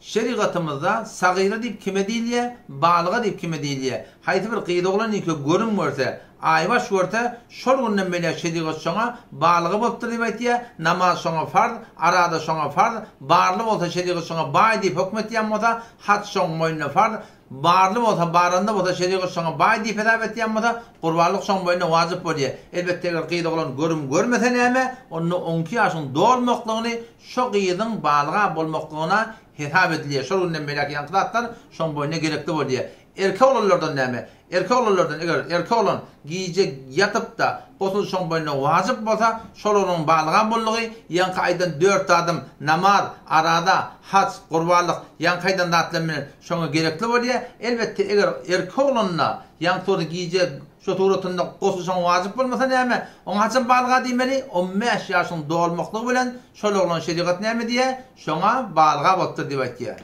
Şerigatymyzda sagyra diýip kime diýilýär, balyga diýip kime diýilýär? Haýsy bir gyz oglan ilki görüm görse, aýbaş görse, şol günden beýläk şerigat şoňa balyga bolupdyr diýip aýtýar, namaz şoňa farz, arada şoňa farz, barly bolsa şerigat şoňa baý diýip höküm etýän bolsa, haç şoň moýnuna farz, Barly bolsa, baranda bolsa şerigat şoňa baý diýip hesap etýän bolsa, gurbanlyk şoň boýnuna wajyp bolýar. Elbetde eger gyz oglan görüm görmese näme, onda onki ýaşyň dolmaklygyny şo gyzyň balyga bolmaklygyna hesap edilýär. Şol günden beýläk ýaňky zatlar şoň boýnuna gerekli bolýar. Erkek oglanlardan näme? Erkek oglanlardan eger erkek oglan gije ýatyp-da, gusl şoň boýnuna wajyp bolsa, şol oglanyň balyga boldugy, ýaňky aýdan dört zadym, namaz, araza, haj, gurbanlyk, ýaňky aýdan zatlarym bilen şoňa gerekli bolýar. Elbetde, eger erkek oglanda ýaňky surat gije şo suratynda gusl şoňa wajyp bolmasa näme, oňa haçan balyga diýmeli? On bäş ýaşyň dolmaklygy bilen şol oglan şerigat näme diýýär? Şoňa balyga bolupdyr diýip aýtýar.